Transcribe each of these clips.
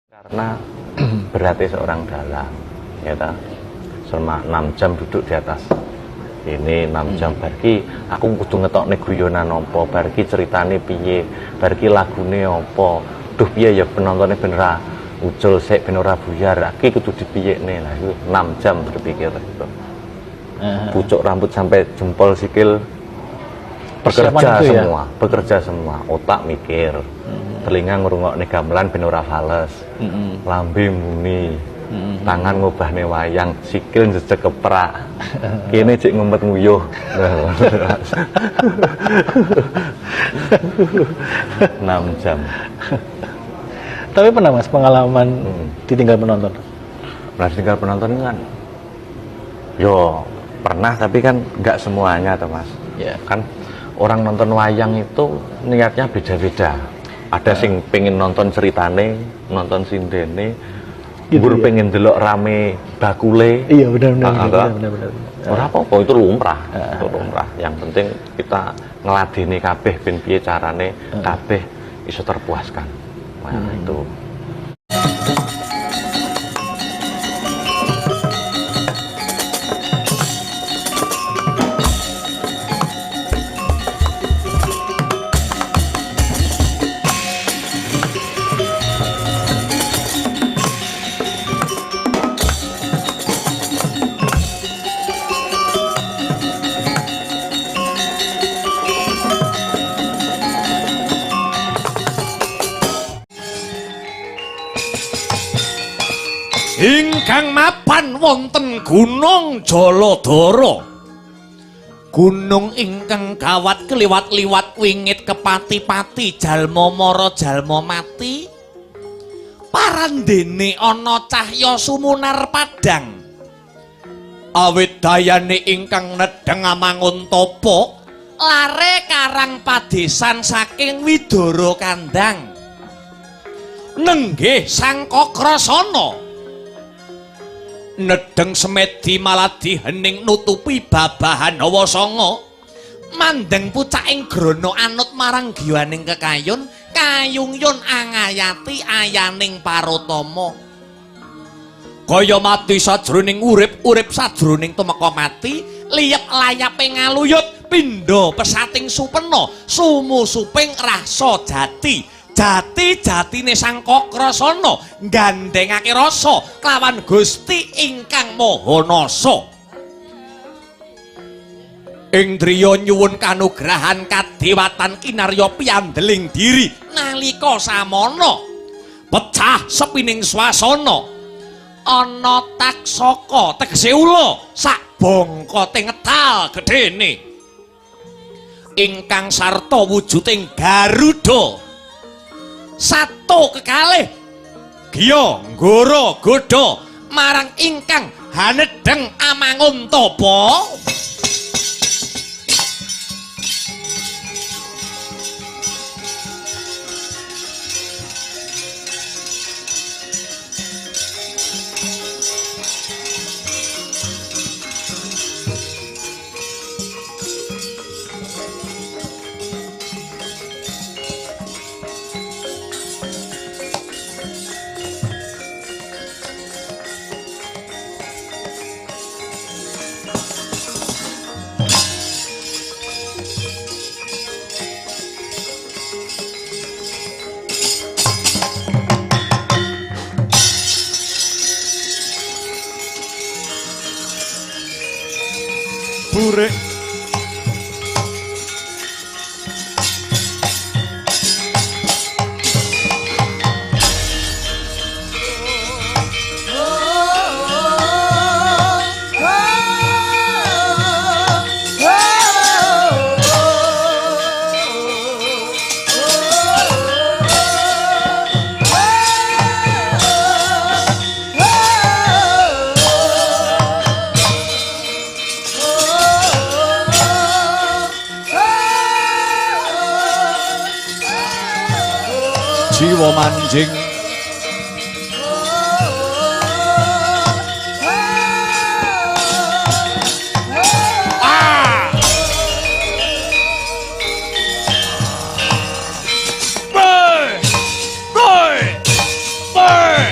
Karena berarti seorang dalang, ya ta? Selama 6 jam duduk di atas ini 6 jam bar ki aku kudu ngetokne guyonan apa, bar ki ceritane piye, bar ki lagune apa. Duh piye ya penontonnya ben ora ucul sik, ben ora buyar, iki kudu dipiyekne. Lah itu 6 jam berpikir gitu. Pucuk rambut sampai jempol sikil Persiapan bekerja itu ya? Semua, bekerja semua, otak mikir, telinga ngrungokne gamelan ben ora fales, lambe muni, tangan ngobahne wayang, sikil njejeg keprak, kene cek ngumpet nguyuh. 6 jam. Tapi pernah Mas pengalaman ditinggal penonton? Nah, ditinggal penonton kan, yo pernah, tapi kan nggak semuanya toh Mas. Ya. Kan orang nonton wayang itu niatnya beda-beda. Ada sing pengen nonton ceritane, nonton sindene, Gitu mbur ya? pengen delok rame bakule. Iya, benar, benar, Ah, benar, ah, benar, benar, benar. Ora apa-apa, itu lumrah, itu lumrah. Yang penting kita ngeladeni kabeh ben piye carane kabeh iso terpuaskan. Nah, itu. Ingkang mapan wonten Gunung Jaladara. Gunung ingkang gawat keliwat-liwat wingit kepati-pati jalma mara jalma mati. Parandene ana cahya sumunar padhang. Awit dayane ingkang nedheng amangun tapa lare karang padesan saking Widara Kandang. Nenggih Sang Kakrasana. Nedheng semedi maladi hening nutupi babahan hawa sanga. Mandeng pucaking grana anut marang giwaning kekayun, kayungyun angayati ayaning parutama. Kaya mati sajroning urip, urip sajroning tumeka mati, liyep layape ngaluyut, pindha pesating supena, sumusuping rasa jati. Jati-jatine Sang Kakrasana nggandhengake rasa kelawan Gusti ingkang Maha Nasa. Indriya nyuwun kanugrahan kadewatan kinarya piandeling diri nalika samana. Pecah sepining swasana. Ana taksaka tegese ula sak bongkote ngetal gedene. Ingkang sarta wujuding Garuda. Sato kekalih giya nggara godha marang ingkang hanedheng amangun tapa. Burik. Jiwa manjing. Ah! Boy! Boy! Boy!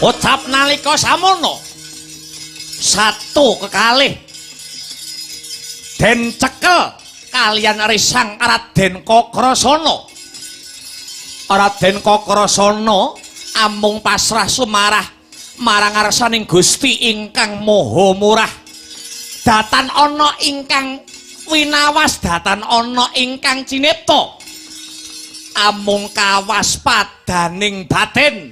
Ucap nalika samono satu kekalih den cekel kalian risang Raden Kakrasana. Raden Kakrasana amung pasrah sumarah marang ngarsaning Gusti ingkang Maha Murah. Datan ana ingkang winawas, datan ana ingkang cinipta. Amung kawaspadaning batin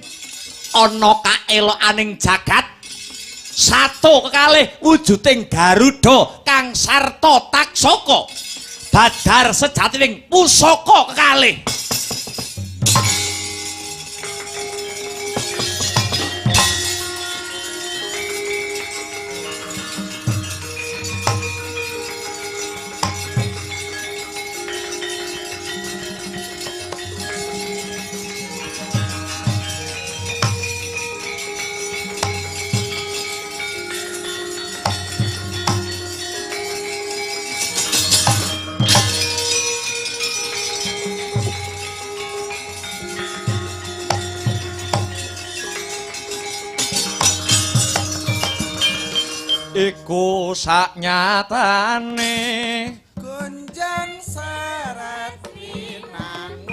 ana kaelokaning jagat. Satu kekalih wujuding Garuda kang sarta taksaka badar sejatining pusaka kekalih. Iku saknyatane gunjang serat winangun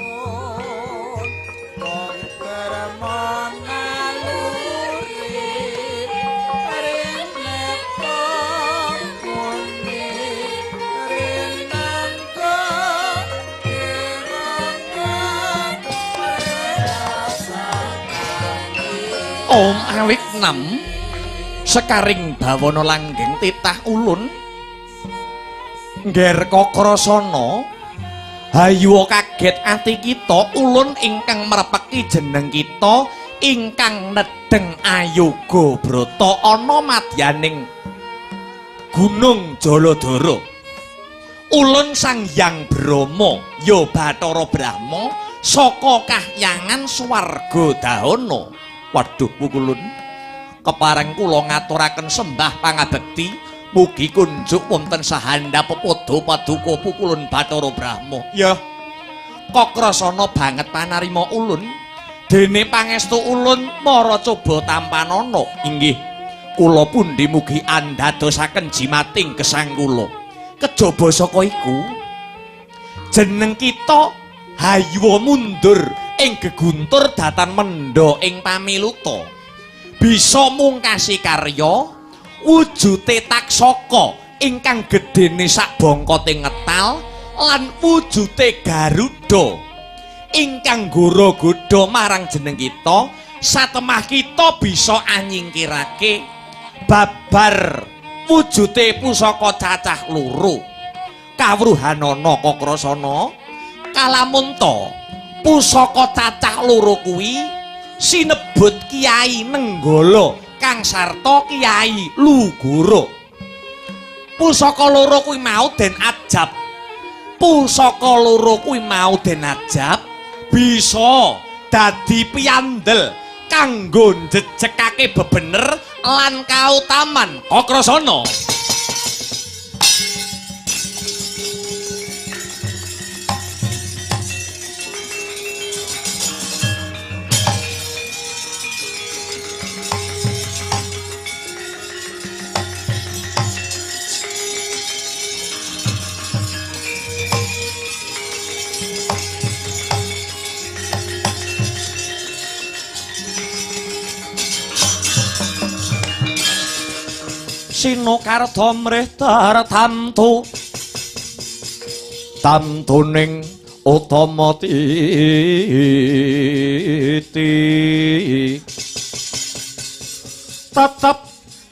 wong kerma naluri rineka muni rinangga kiranga rasane. Om awik nem sekaring bawana langgeng titah ulun ngger Kakrasana hayu kaget ati kita ulun ingkang merepeki jeneng kita ingkang nedheng ayoga brata ana madyaning Gunung Jaladara. Ulun Sang Hyang Brahma ya Bathara Brahma saka kahyangan swarga dahana. Waduh pukulun, kepareng kula ngaturaken sembah pangabekti mugi kunjuk wonten sahandap pepodo paduka pukulun Bathara Brahma. Ya Kakrasana banget panarima ulun dene pangestu ulun mara coba tampanana. Inggih kula pundi mugi andadosaken jimating gesang kula. Kejaba saka iku jeneng kita hayuwa mundur ing geguntur datan mendha ing pamiluta, bisa mungkasi karya wujute taksaka ingkang gedene sak bongkote ngetal lan wujute Garuda ingkang gora-godha marang jeneng kita. Satemah kita bisa anyingkirake babar wujute pusaka cacah loro. Kawruhanana Kakrasana kalamunta pusaka cacah loro kuwi sinebut Kiai Nenggala kang sarta Kiai Lugoro. Pusaka loro kuwi mau den ajab. Pusaka loro kuwi mau den ajab bisa dadi piyandel kanggo njejekake bebener lan kautaman Kakrasana. Sinokarta mrih tartamtu tamtuning utama titi tetep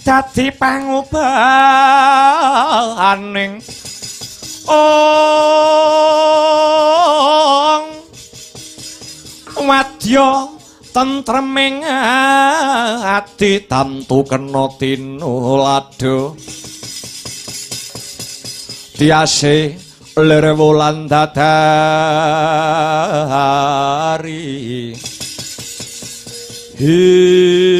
dadi pangubahaning ong wadya tentreming ati tamtu kena tinulada tiase lir wulan dadari hing.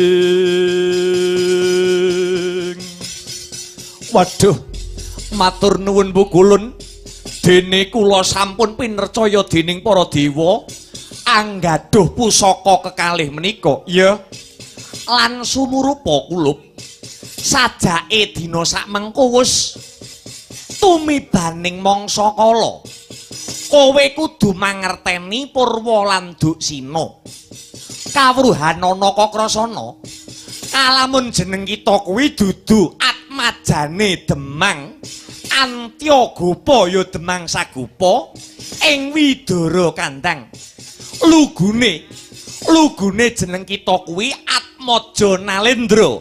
Waduh, matur nuwun Pukulun, dene kula sampun pinercaya dening para dewa anggaduh pusaka kekalih menika. Ya Lan sumurupa kulup. Sajake dina sakmengko wis tumibaning mangsa kala. Kowe kudu mangerteni Purwa lan Duksina. Kawruhanana Kakrasana. Kalamun jeneng kita kuwi dudu atmajane Demang Antya Gopa ya Demang Sagopa ing Widara Kandang. Lugune lugune jeneng kita kuwi Atmaja Nalendra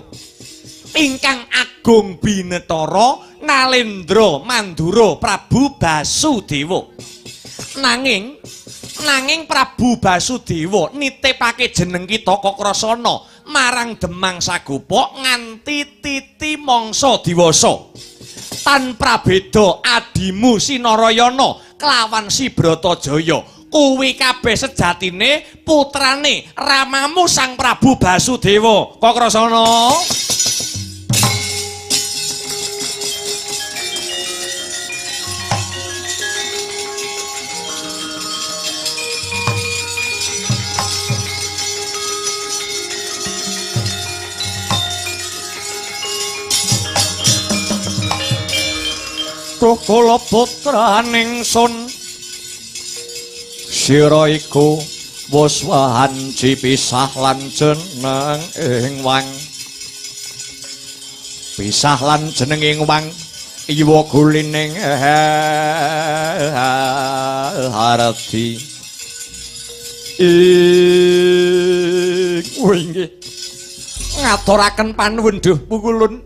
ingkang agung binetara Nalendra Mandura Prabu Basudewa. Nanging nanging Prabu Basudewa nitipake jeneng kita Kakrasana marang Demang Sagopa nganti titi mangsa diwasa. Tan prabeda adimu Sinarayana kelawan Si Bratajaya kuwi kabeh sejatine putrane ramamu Sang Prabu Basudewa. Kakrasana. Kula putraning sun sira iku wis wanci pisah lan jeneng ing wang pisah lan jeneng ing wang iwa gulining hardi ing inggih ngaturaken panuwun duh pukulun.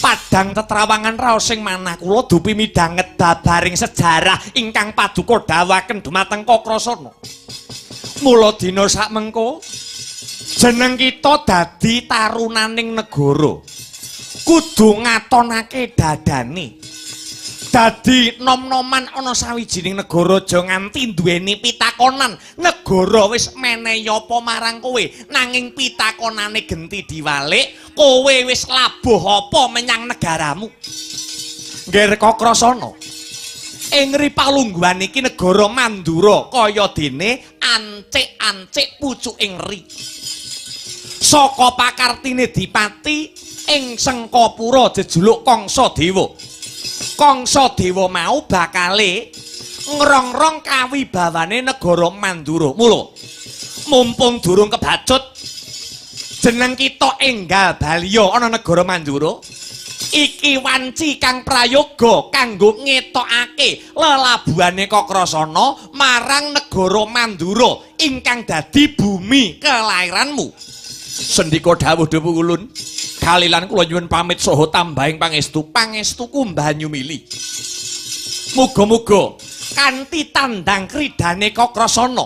Padang tetrawangan raos sing manah kula dupi midhanget babaring sejarah ingkang paduka dawuhaken dumateng Kakrasana. Mula dina sakmengko jeneng kita dadi tarunaning negara. Kudu ngatonake dadane. Dadi nom-noman ana sawijining negara aja nganti duweni pitakonan. Negara wis menehi apa marang kowe, nanging pitakonane genti diwalik, kowe wis labuh apa menyang negaramu. Ngger Kakrasana, ing ripalungguhan iki negara Mandura kaya dene ancik-ancik pucuking ri. Saka pakartine dipati ing Sengkapura jejuluk Kangsa Dewa. Kangsa Dewa mau bakale ngrongrong kawibawane negara Mandura. Mula mumpung durung kebacut jeneng kita enggal baliya ana negara Mandura iki wanci kang prayoga kanggo ngetokake lelabuhane Kakrasana marang negara Mandura ingkang dadi bumi kelairanmu. Sendika dawuh Pukulun. Kalilan kula nyuwun pamit saha tambahing pangestu. Pangestuku banyu mili. Muga-muga kanthi tandang kridane Kakrasana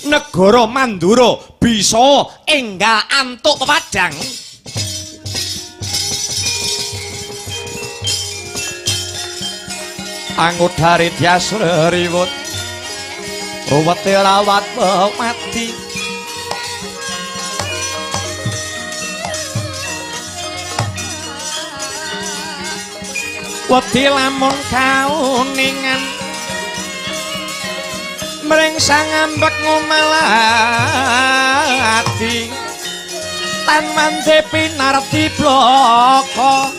negara Mandura bisa enggal antuk pepadang. Angudare tias riwut ruwete rawat mati. Wedi lamun kauningan mrengsang ambek ngumelati tan mande pinarti bloko.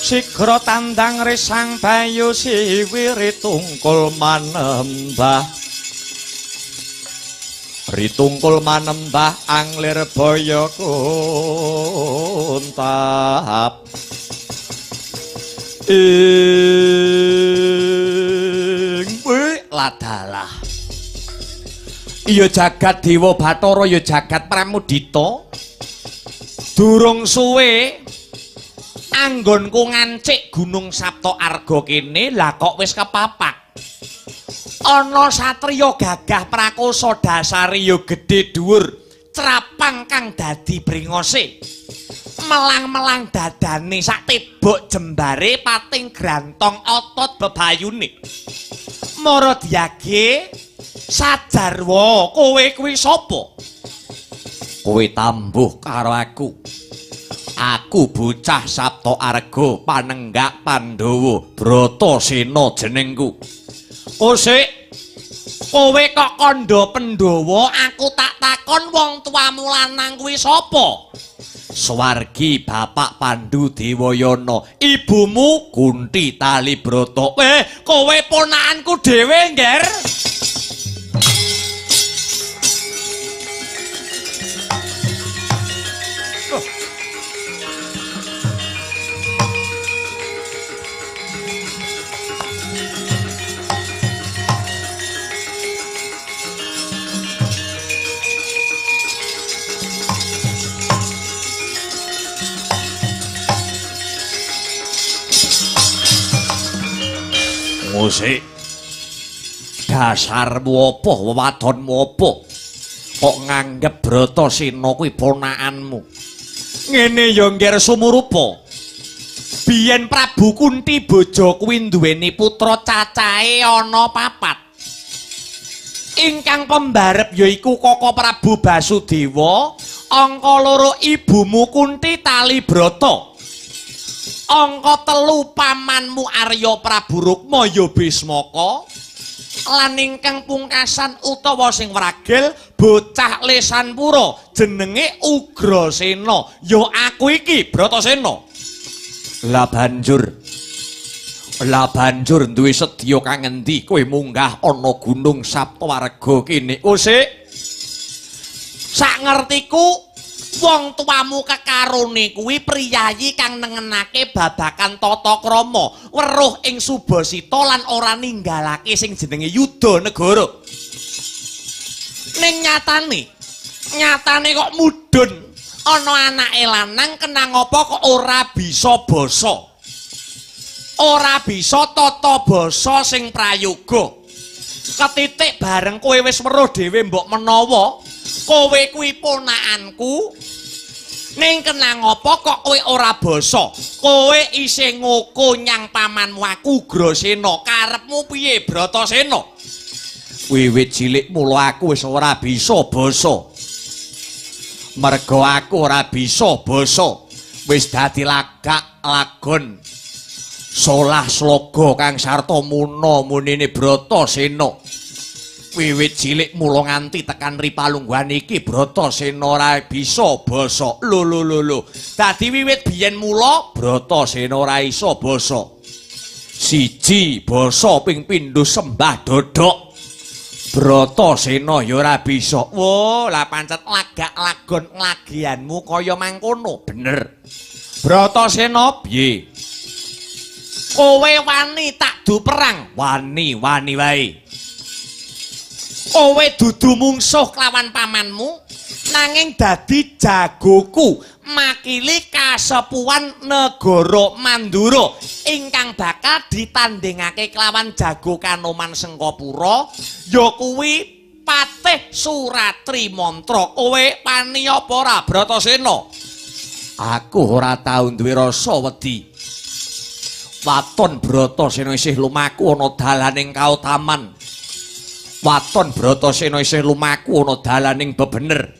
Sigra tandang resang bayu siwiri tungkul manembah. Ritungkul manembah anglir baya kuntap. Ing ladalah. Iya jagat Dewa Bathara, ya jagat Pramudita. Durung suwe anggonku ngancik Gunung Sapta Arga kene, lah kok wis kepapak. Ana satriya gagah prakosa dasare ya gedhe dhuwur, crapang kang dadi bringose. Melang-melang dadane sak tebok jembare pating grantong otot bebayune. Mara diage sajarwa kowe kuwi sapa? Kowe tambuh karo aku. Aku bocah Sapta Arga panenggak Pandhawa Bratasena jenengku. Kosik, kowe kok kandha Pandhawa, aku tak takon wong tuamu lanang kuwi sapa? Swargi Bapak Pandu Dewayana, ibumu Kunti Talibrata. Kowe ponakanku dhewe, Ngger. Musik dasarmu apa, wewadonmu apa kok nganggep Bratasena kuwi ponakanmu? Ngene ya Ngger sumurupa. Biyen Prabu Kunti Boja kuwi duweni putra cacahe ana papat. Ingkang pembarep yaiku Koko Prabu Basudewa, angka loro ibumu Kunti Talibrata, angka telu pamanmu Arya Prabu Rukma ya Bismaka, lan ingkang pungkasan utawa sing wragil bocah Lesanpura jenenge Ugrasena, ya aku iki Bratasena. Lah banjur duwe sedya kang ngendi kowe munggah ana Gunung Saptawarga kene? Usik, sak ngertiku wong tuamu kekarone kuwi priyayi kang nengenake babakan tata krama, weruh ing subasita lan ora ninggalake sing jenenge yuda negara. Ning nyatane kok mudhun ana anake lanang kenang apa kok ora bisa basa, ora bisa tata basa sing prayoga. Ketitik bareng kowe wis weruh dhewe mbok menawa kowe kuwi ponakanku, ning kenang apa kok kowe ora basa? Kowe isih ngoko nyang pamanmu aku Ugrasena. Karepmu piye Bratasena? Wiwit cilik mula aku wis ora bisa basa. Merga aku ora bisa basa, wis dadi lagak lagon solah sloga kang sarta muna munine Bratasena. Wiwit cilik mula nganti tekan ripalungguhan iki Bratasena ora bisa basa. Lho lho lho lho. Dadi wiwit biyen mula Bratasena ora iso basa. Siji basa ping pindho sembah dodok. Bratasena ya ora bisa. Wo, lah pancet lagak lagon lagianmu kaya mangkono. Bener. Bratasena piye? Kowe wani tak du perang? Wani, wani wae. Kowe dudu mungsuh kelawan pamanmu, nanging dadi jagoku makili kasepuhan negara Mandura ingkang bakal ditandhingake kelawan jago Kanoman Sengkapura, ya kuwi Patih Suratri Mantra. Kowe wani apa ora Bratasena? Aku ora tau duwe rasa wedi. Waton Bratasena isih lumaku ana dalaning kautaman. Waton Bratasena isih lumaku ana dalaning bebener.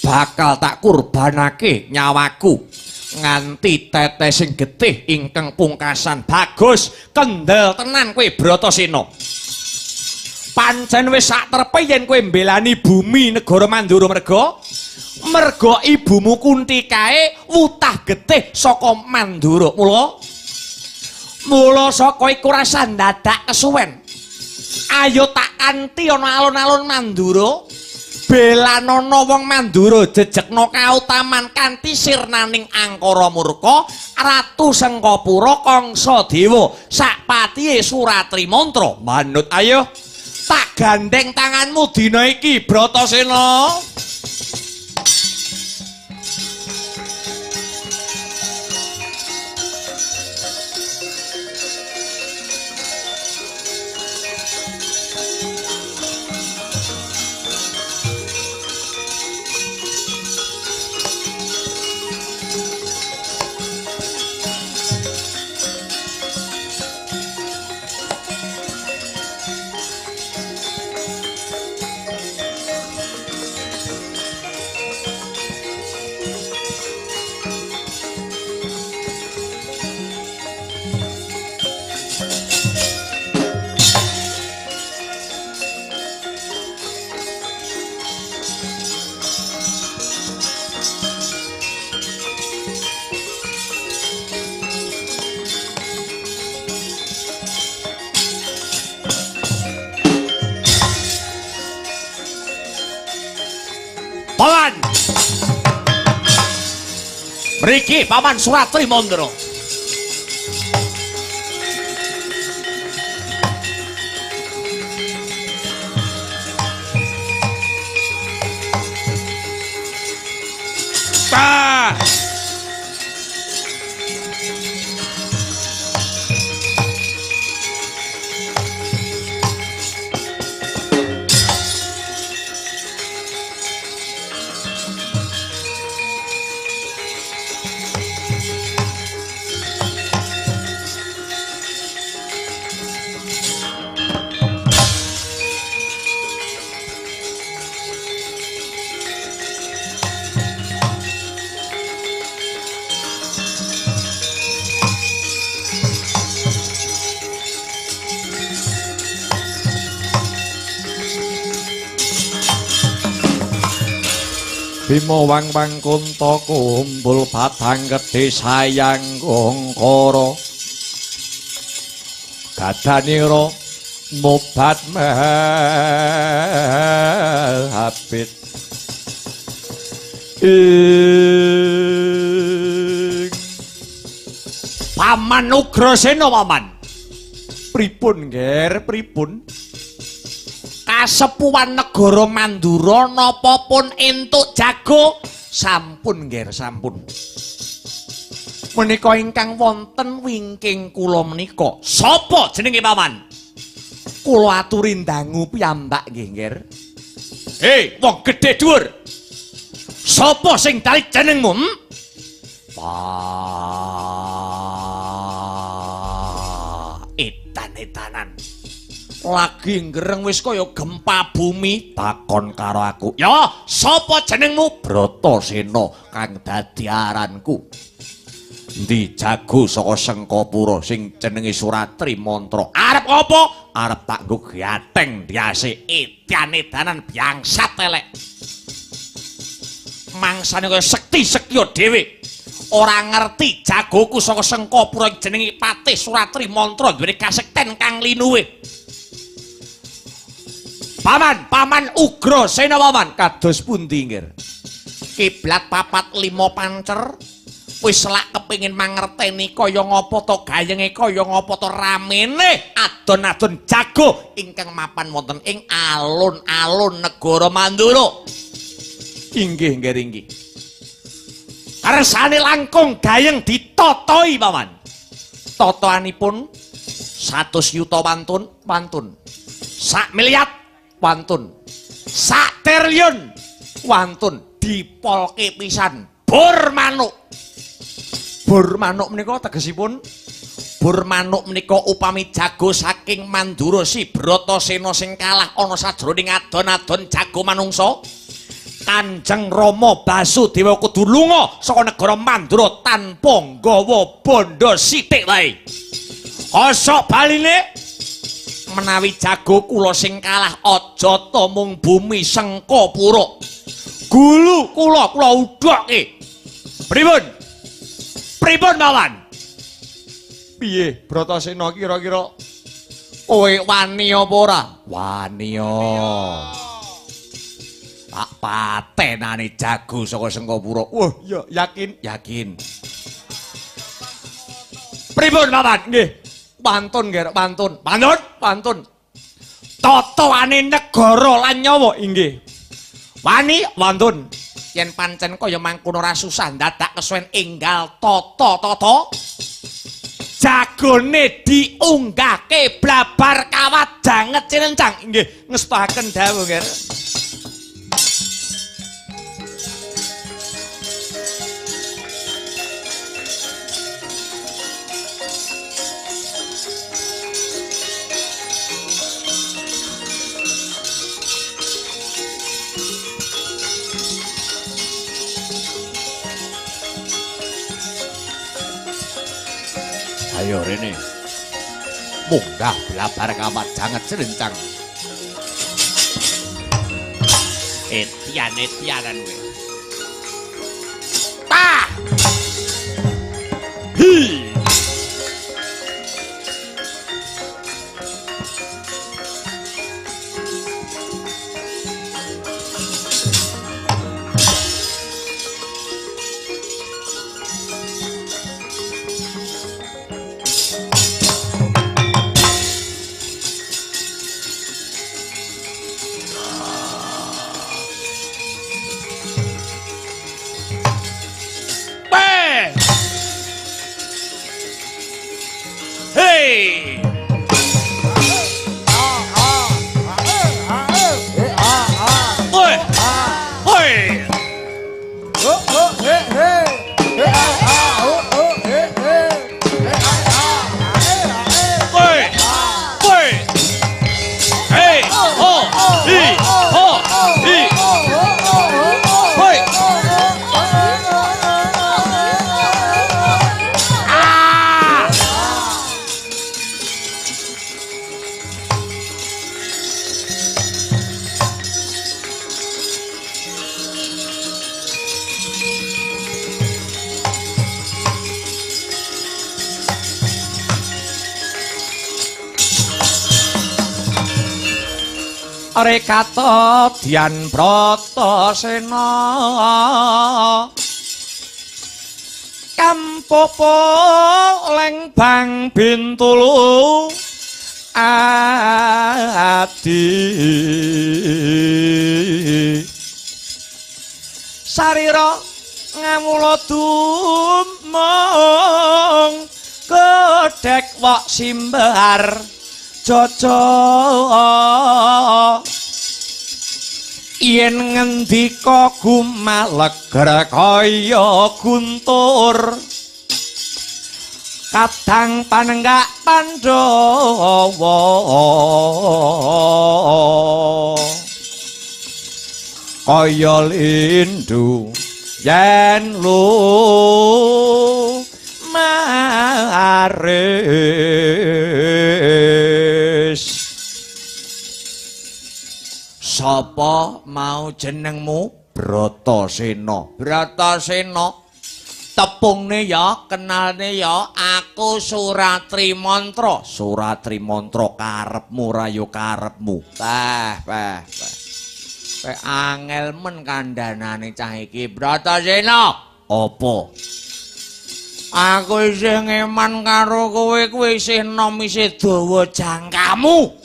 Bakal tak kurbanake nyawaku nganti tetesing getih ingkang pungkasan. Bagus, kendel tenan kowe Bratasena. Pancen wis sak trepe yen kowe mbelani bumi negara Mandura merga ibumu Kunti kae wutah getih saka Mandura. Mula Mula saka iku rasa ndadak kesuwen. Ayo tak kanthi ana alun-alun Mandura. Belanana wong Mandura jejegna kautaman kanthi sirnaning angkara murka Ratu Sengkapura Kangsa Dewa sak patihe Suratri Mantra. Manut ayo tak gandeng tanganmu dina iki Bratasena. Paman. Mriki Paman Suratri Mandra. Ta. Bima wang wangkunta kumpul batang gedhe sayang kongkara gadanira mobat habit ing Paman Ugrasena. Paman pripun nger pripun kasepuhan negara Mandura napa pun entuk jago? Sampun nggih, sampun. Menika ingkang wonten wingking kula menika. Sapa jenenge Paman? Kula aturi ndangu piyambak nggih, nggih. Hei, wong gedhe dhuwur. Sapa sing dali jenengmu? Edan-edanan. Lagi ngereng wis kaya gempa bumi takon karo aku. Ya, sapa jenengmu? Bratasena kang dadi aranku. Endi jago saka Sengkapura sing jenenge Suratri Mantra? Arep apa? Arep tak nggo gateng ndiase edan-edanan biangsat elek. Mangsane kaya sekti-sektiya dhewe. Ora ngerti jagoku saka Sengkapura jenenge Patih Suratri Mantra duweni kasekten kang linuwih. Paman, Paman Ugrasena Paman, kados pundi nggih? Kiblat 4 5 pancer wis lak kepengin mangerteni kaya ngapa to gayenge kaya ngapa to ramene adon-adon jago ingkang mapan wonten ing alun-alun negara Mandura. Inggih nggih inggih. Kersane langkung gayeng ditotoi Paman. Totoanipun 100 yuta wantun, wantun. 1 miliar wantun, 1 triliun wantun, dipolke pisan bor manuk. Bor manuk menika tegesipun bor manuk menika upami jago saking Mandura si Bratasena sing kalah ana sajroning adon-adon jago manungsa, Kanjeng Rama Basudewa kudu lunga saka negara Mandura tanpa nggawa bondo sithik wae. Kosok baline menawi jago kula sing kalah aja ta mung bumi Sengkapura. Gulu kula kula udhokke. Pripun? Pripun Paman? Piye Bratasena kira-kira kowe wani apa ora? Wani yo. Tak patenane jago saka Sengkapura. Wah, iya yakin, yakin. Pripun paman? Nggih. Pantun nggih, pantun. Pantun, pantun. Totoane negara lan nyawa inggih. Wani wantun. Yen pancen kaya mangkono ora susah dadak kesuwen enggal tata-tata. Jagone diunggahke blabar kawat janget cilencang inggih ngestohaken dawuh nggih. Ayo rene. Munggah blabar kawat janget cilencang. Etian-etianan kowe. Tah. Hi. Hey! Oi! Oi! Oi! Oi! Hey! Ho! Hi! Ho! Hi! Oi! Ah! Rekata Dyan Bratasena Kampopo Lengbang Bintulu Adi Sarira ngawula dumung Gedhek wok simbar Jojo yen ngendika gumaleger kaya guntur kadang panenggak Pandhawa kaya lindu yen lu maris. Sapa mau jenengmu? Bratasena. Bratasena. Tepungne ya, kenalne ya, aku Suratri Mantra. Suratri Mantra karepmu ra ya karepmu. Peh, peh, peh. Peh angel men kandhanane cah iki. Bratasena. Apa? Aku isih ngeman karo kowe, kowe isih enom, isih dawa jangkamu.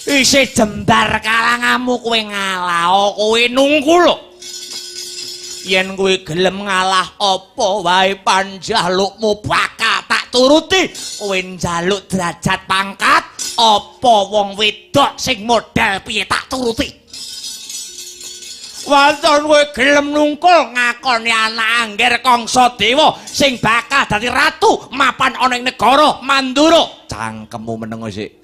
Isih jembar kalangamu, kowe ngalah, kowe nunggu lho. Yen kowe gelem ngalah apa wae panjalukmu bakal tak turuti. Kowe njaluk derajat pangkat, apa wong wedok sing model piye tak turuti. Wonten kowe gelem nungkul ngakoni anak Angger Kangsa Dewa sing bakal dadi ratu mapan ana ing negara Mandura. Cangkemmu meneng sik.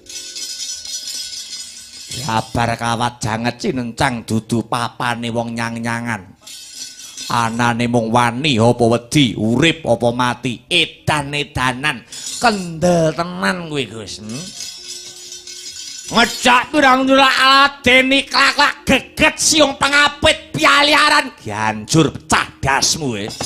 Kabar kawat janget cinencang dudu papane wong nyang-nyangan. Anane mung wani apa wedi, urip apa mati, edan-edanan, kendel tenan kowe Gus. Ngejak pirang nyulak aladeni klak-klak geget siung pengapit pialiaran hancur pecah dasmu wis.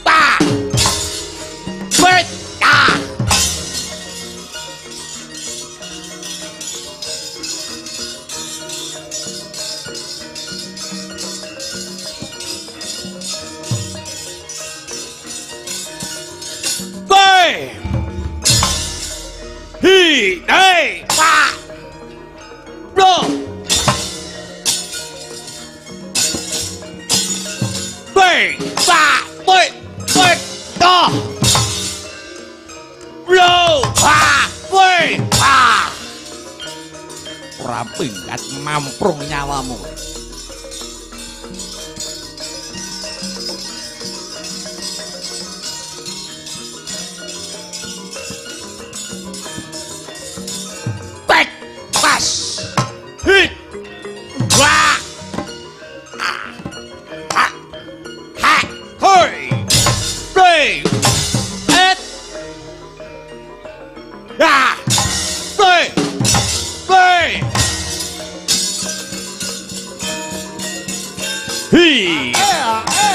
Ta. Bet. Ta. B. Hi. Đây. Ba. Rô. B. Ba. B. B. To. Rô. Ba. B. Ba. Ora pinggat mamprung nyawamu. Pek. Pas. Hit. Wah. Ah. Ha. Ha. Hoi. Ri. Et. Ah. Ri. Ri. Hi. E a e.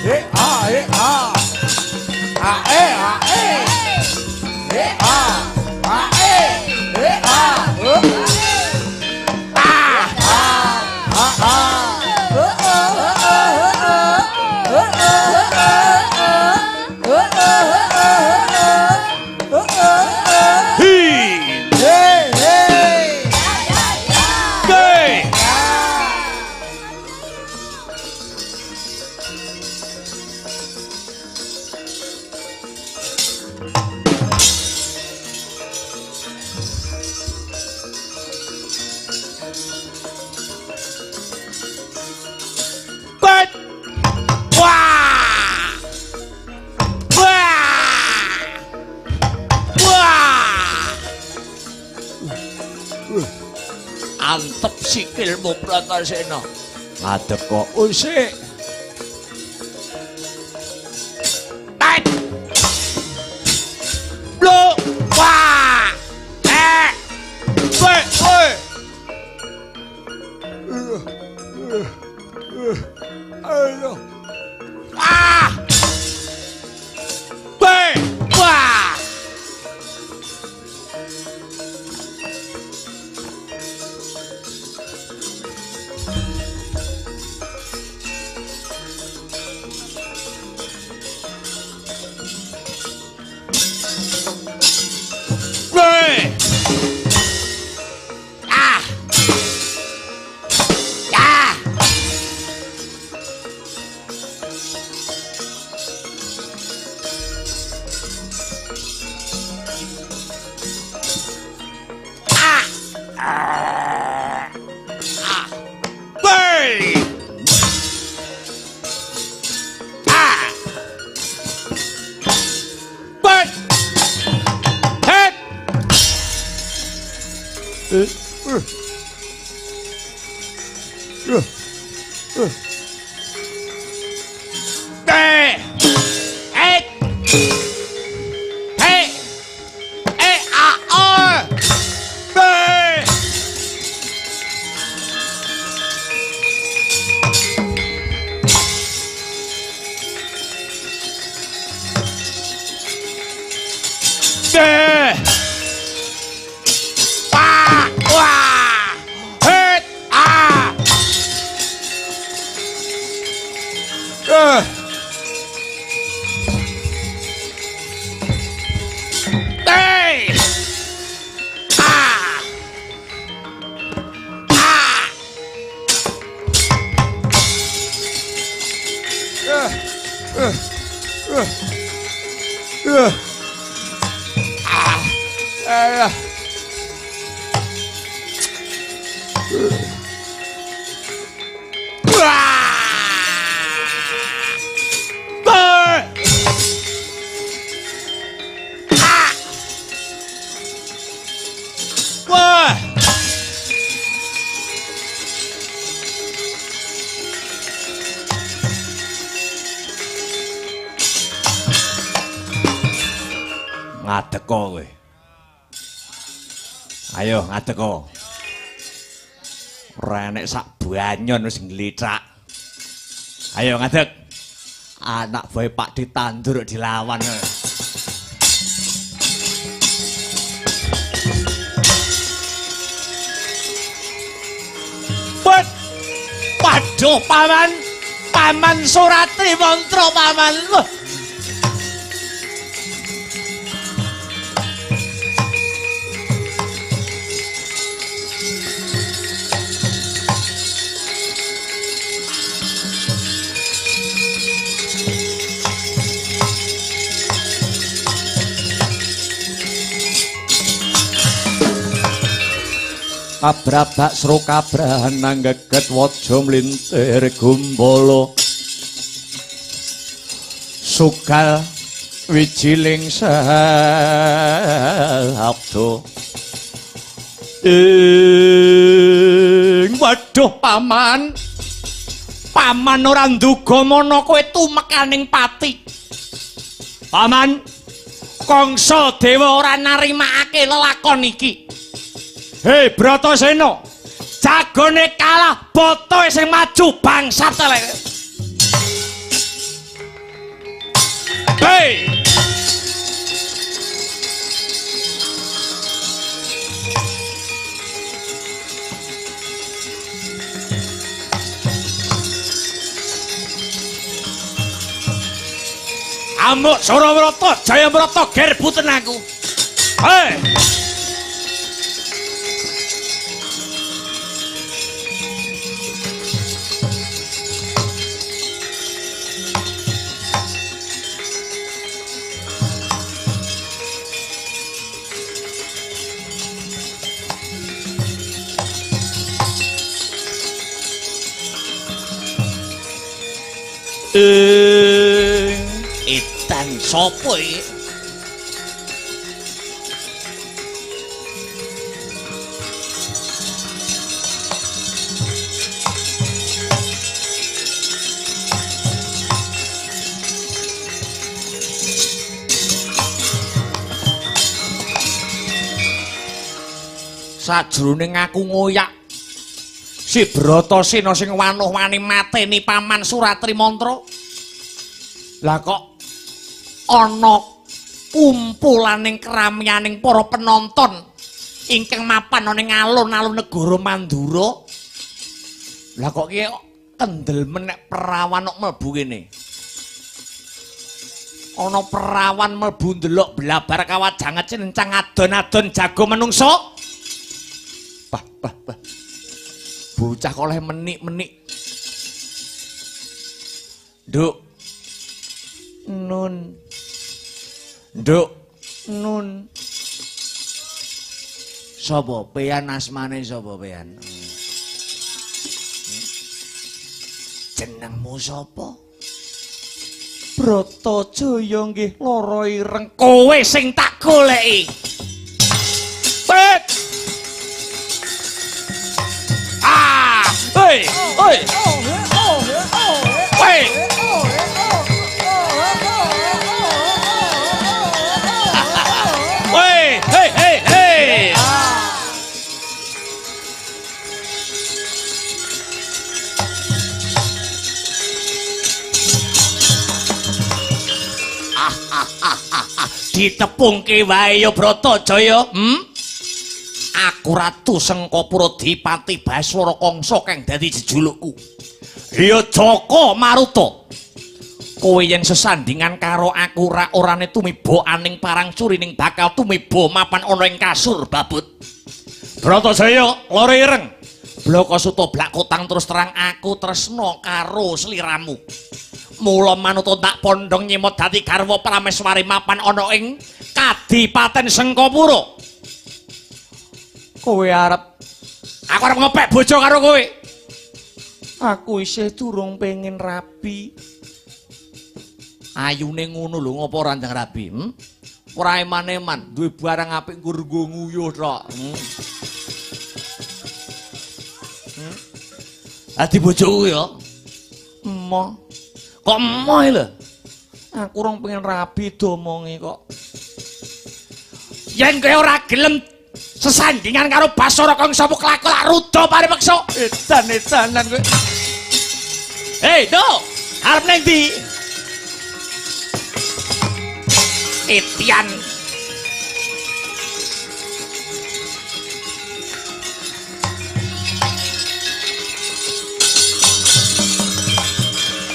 E a e a. A e a e. E a. A e. E a. E Ah. a. A a. E o e o e o e o e o e. Hi. Hey hey. Ge. Bet. Wah. Wah. Wah. Antep sikilmu Bratasena. Ngadeg kok usik. Tet. Blo. Wah. Eh. Be. Be. Ah. Be. Wah. Be. Ah. Ah. Ah. Ah. Be. Ah. Bet. Het. B. Et. H. E A O. B. D. Pa. Wah. Het. A. T. A. A. B. A. Wah. Ngadeg kowe. Ayo ngadeg kowe. Ora enek sak banyon wis nglithak. Ayo ngadeg. Anak boy Pak ditandur dilawan. Wet. Waduh, paman. Paman Suratri Mantra paman. Wah. Abrabak sro kabrahan nanggeget waja mlintir gumbala sugal wijiling sabda ing waduh paman, paman ora nduga mana kowe tumekaning pati. Paman, Kangsa Dewa ora narimakake lelakon iki. Hei Bratasena, jagone kalah boto sing maju bangsat elek. Hei! Amuk Surabrata, Jayabrata gerbuten aku. Hei! Edan sapa iki? Sajroning aku ngoyak si Bratasena sing wanuh-wani mateni paman Suratri Mantra. Lah kok ana kumpulaning keramyaning para penonton ingkang mapan ana ing alun-alun negara Mandura. Lah kok ki kendel menek perawan kok mlebu kene. Ana perawan mlebu ndelok blabar kawajangan cincang adon-adon jago menungso. Bah bah bah. Bocah kok oleh menik-menik. Nduk. Nun. Nduk. Nun. Sapa pean asmane sapa pean? Jenengmu sapa? Bratajaya nggih lara ireng. Kowe sing tak goleki. Pet. Ah, hei, hei. Hei. Hei, hei, hei, hei. Ditepungke wae ya Bratajaya. Aku Ratu Sengkapura Dipati Baswara Kangsa kang dadi jejulukku. Ya Jaka Maruta. Kowe yen sesandingan karo aku ra orane tumiba aning parang curining bakal tumiba mapan ana ing kasur babut. Bratajaya loro ireng. Blaka suta blak kotang terus terang aku tresna karo sliramu. Mula manuta tak pondhong nyemot dadi garwa prameswari mapan ana ing Kadipaten Sengkapura. Kowe arep aku arep ngepek bojo karo kowe. Aku isih durung pengen rabi. Ayune ngono lho ngopo ora ndang rabi? Ora eman-eman, duwe barang apik nggur nggo nguyuh tok. Dadi bojoku ya. Emoh. Kok emoh lho? Aku rong pengen rabi domongi kok. Yen kowe ora gelem sesandingan karo Basara Kangsa Puklako lak ruda paripeksa. Edan-edanan kowe. Hei, Do. Arep ning ndi? Etian.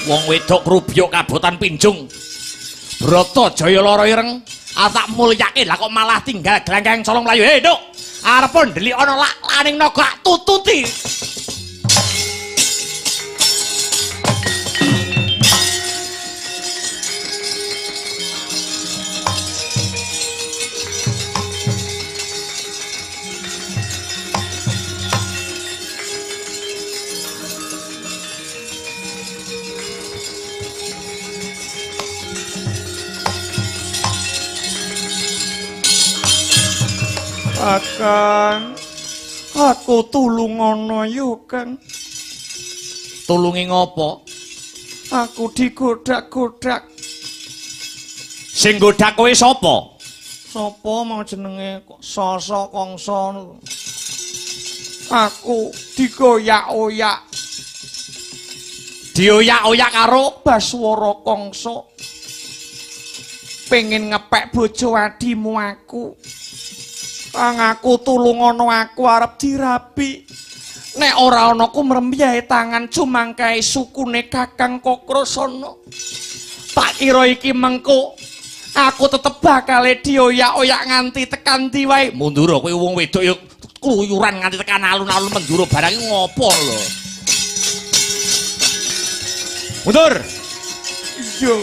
Wong wedok krubyuk kabotan pinjung. Bratajaya lara ireng, tak mulyake lah kok malah tinggal glanggang colong mlayu. Hei, Nduk. Arep ndelik ana lak laning naga tututi. Kakang, aku tulungono yo, Kang. Tulungi ngopo? Aku digodak-godak. Sing godak kowe sapa? Sapa mau jenenge kok Sasa Kangsa. Aku digoyak-oyak. Dioyak-oyak karo Baswara Kangsa. Pengen ngepek bojo adimu aku. Kang aku tulungono aku arep dirabi. Nek ora ana ku mrembyahe tangan jumangkae sukune Kakang Kakrasana. Tak kira iki mengko aku tetep bakale dioyak-oyak nganti tekan ndi wae. Mundur kowe wong wedok ya kluyuran nganti tekan alun-alun Mendura barang iki ngopo lho. Mundur. Iya.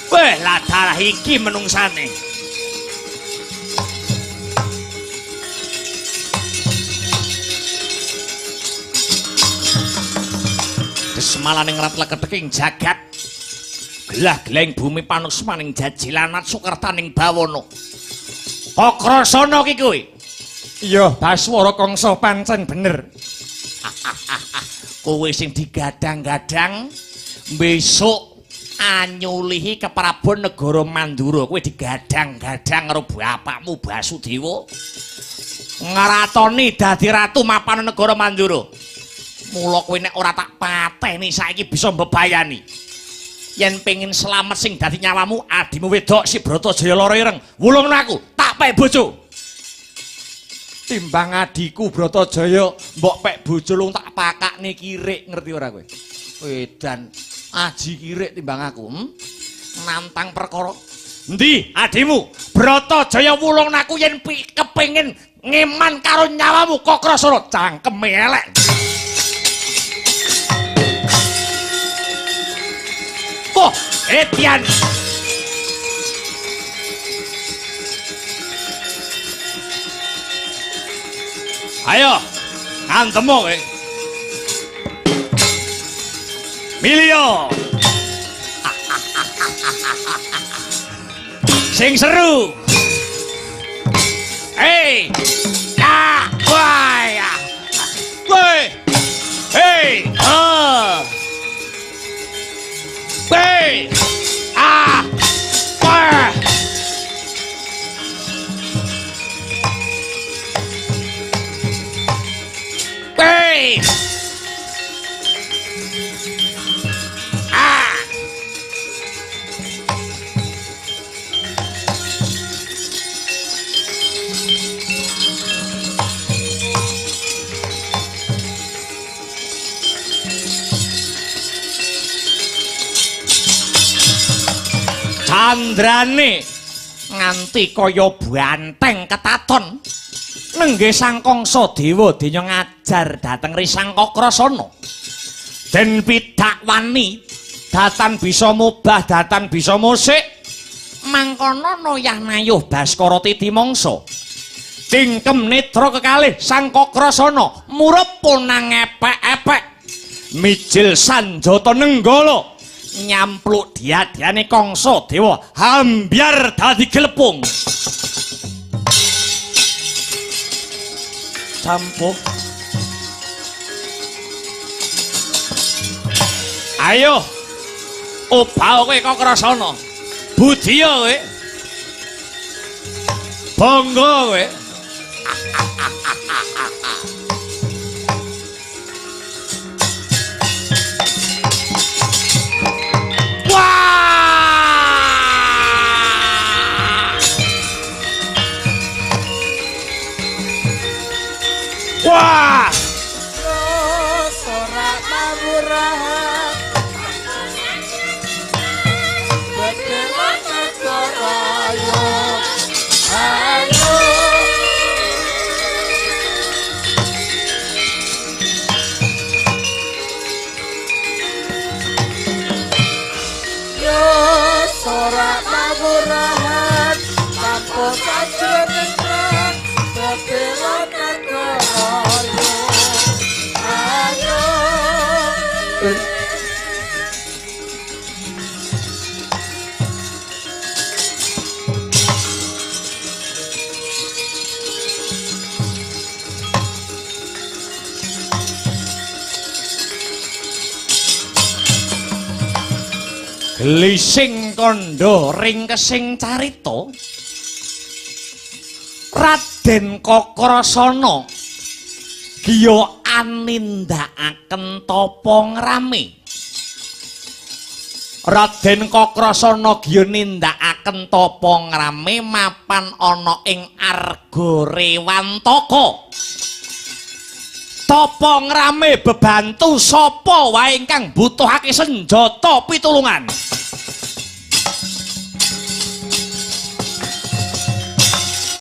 Weh, lah dalah iki menungsane. Desmalane ngrat-leketeking jagat. Gelah-geleng bumi panusmaning jajilanat sukertaning bawana. Kakrasana ki kowe. Iya, Baswara Kangsa pancen bener. Kowe sing digadang-gadang besok anyulihi keprabon negara Mandura. Kowe digadang-gadang karo bapakmu Basudewa ngratoni dadi ratu mapan negara Mandura. Mula kowe nek ora tak pateni saiki bisa mbebayani. Yen pengin selamat sing dadi nyawamu, adimu wedok si Bratajaya lara ireng, wulungno aku, tak pek bojo. Timbang adiku Bratajaya mbok pek bojo lung tak pakakne kirik, ngerti ora kowe? Wedan aji kirik timbang aku, Nantang perkara. Endi adimu? Bratajaya wulung aku yen kepengin ngeman karo nyawamu Kakrasana, cangkeme elek. Oh, Etian. Ayo, ngantemo kowe. Milio. Sing seru. Hei. Ah, wah. Woi. Hei. Ah. Hei. Ah. Wah. Hei. Ah. Candrane nganti kaya banteng ketaton. Nenggih Sang Kangsa Dewa denya ngajar dhateng Risang Kakrasana. Den pidakwani datan bisa mubah, datan bisa musik. Mangkono noyah nayuh Baskara titi mangsa. Tingkem netra kekalih Sang Kakrasana murup punang epek-epek. Mijil sanjata nenggala nyampluk diadiane Kangsa Dewa hambyar dadi glepung. Campuh. Ayo. Obah kowe Kakrasana. Budya kowe. Bangga kowe. Wah! Wah! Glising kandha ringkesing carita Raden Kakrasana giya anindakaken tapa ngrame. Raden Kakrasana giya nindakaken tapa ngrame mapan ana ing Arga Rewantaka. Tapa ngrame bebantu sapa wae ingkang butuhake senjata pitulungan.